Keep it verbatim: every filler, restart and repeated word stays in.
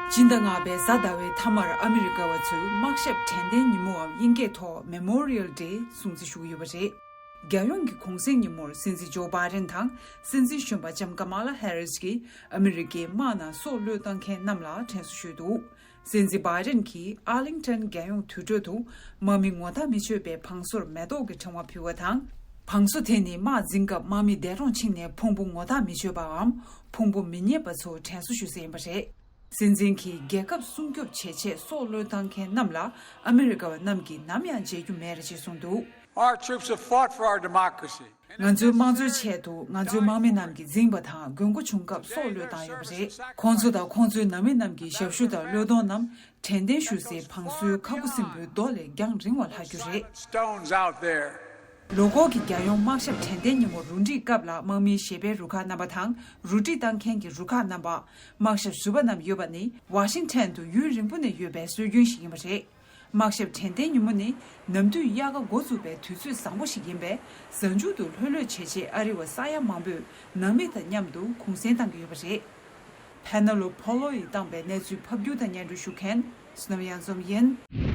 སྤྱི་ཟླ་ལྔ་པའི་གཟའ་ཟླ་བའི་མཐའ་མར་ཨ་མི་རི་ཀ་བ་ཚོས་དམག་ཞབས་དྲན་རྟེན་ཉིན་མོའམ་དབྱིན་སྐད་ཐོག་Memorial Day སྲུང་བརྩི་ཞུ་གི་ཡོད་པ་རེད། རྒྱལ་ཡོངས་ཀྱི་གུང་གསེང་ཉིན་མོར་སྲིད་འཛིན་ཇོ་བྷའི་ཌེན་དང་སྲིད་འཛིན་གཞོན་པ་ལྕམ་ཀ་མ་ལ་ཧེ་རིས་ཀྱིས་ཨ་མི་རི་ཀའི་དམག་ནང་སྲོག་བློས་བཏང་མཁན་རྣམས་ལ་དྲན་གསོ་ཞུས་འདུག། སྲིད་འཛིན་བྷའི་ཌེན་གྱིས་ཨར་ལིང་ཊོན་རྒྱལ་ཡོངས་དུར་ཁྲོད་དུ་དམག་མི་ངོ་ཐག་མི་ཆོད་པའི་བང་སོར་མེ་ཏོག་གི་ཕྲེང་བ་ཕུལ་བ་དང་། བང་སོ་དེ་ནི་དམག་འཛིང་སྐབས་དམག་མི་འདས་གྲོངས་ཕྱིན་ནས་ཕུང་པོ་ངོ་ཐག་མི་ཆོད་པའམ་ཕུང་པོ་མི་རྙེད་པ་ཚོར་དྲན་གསོ་ཞུ་ས་ཡིན་པ་རེད། སྲིད་འཛིན་གྱིས་རྒྱལ་ཁབ་སྲུང་སྐྱོབ་བྱེད་ཆེད་སྲོག་བློས་བཏང་མཁན་རྣམས་ལ་ཨ་མི་རི་ཀ་བ་རྣམས་ཀྱིས་ནམ་ཡང་བརྗེད་རྒྱུ་མེད་རེད་ཅེས་གསུངས་འདུག། Our troops have fought for our democracy. ང་ཚོའི་དམངས་གཙོའི་ཆེད་དུ་ང་ཚོའི་དམག་མི་རྣམས་ཀྱིས་འཛིངས་པ་དང་དགོས་མཁོ་བྱུང་སྐབས་སྲོག་བློས་བཏང་ཡོད་པ་རེད། ཁོང་ཚོ་དང་ཁོང་ཚོའི་ནང་མི་རྣམས་ཀྱི་ཞབས་ཞུ་དང་བློས་གཏོང་རྣམས་དྲན་རྟེན་ཞུ་སའི་བང་སོའི་ཁ་ཁུ་སིམ་པོའི་རྡོ་ལས་རྒྱང་རིང་བ་ལྷག་རྒྱུ་རེད། Stones out there. ལོ་འཁོར་གྱི་རྒྱལ་ཡོངས་དམག་ཞབས་དྲན་རྟེན་ཉིན་མོ་རུ་སྒྲིག་སྐབས་ལ་དམག་མིའི་ཞལ་པའི་རུ་ཁག་རྣམ་པ་དང་རུ་སྒྲིག་བཏང་མཁན་གྱི་རུ་ཁག་རྣམ་པ། དམག་ཞབས་ཟུར་པ་རྣམས་ཡོད་པ་ནི་ཝ་ཤིང་ཊོན་དུ་ཡུན་རིང་པོ་ནས་ཡོད་པའི་སྲོལ་རྒྱུན་ཞིག་ཡིན་པ་རེད། དམག་ཞབས་དྲན་རྟེན་ཉིན་མོ་ནི་ནམ་དུས་དབྱར་ཁ་འགོ་འཛུགས་པའི་དུས་ཚོད་བཟང་པོ་ཞིག་ཡིན་པས། གཟའ་མཇུག་ཏུ་ལྷོད་ལྷོད་བྱེད་ཆེད་ཨ་རི་བ་ས་ཡ་མང་པོས་ནང་མི་དང་མཉམ་དུ་གུང་སེང་བཏང་གི་ཡོད་པ་རེད། ཕེ་ན་ལོ་ཕོ་ལོ་ཡིས་བཏང་པའི་གནས་ཚུལ་ཕབ་སྒྱུར་དང་སྙན་སྒྲོན་ཞུ་མཁན་བསོད་ནམས་གཡང་འཛོམས་ཡིན།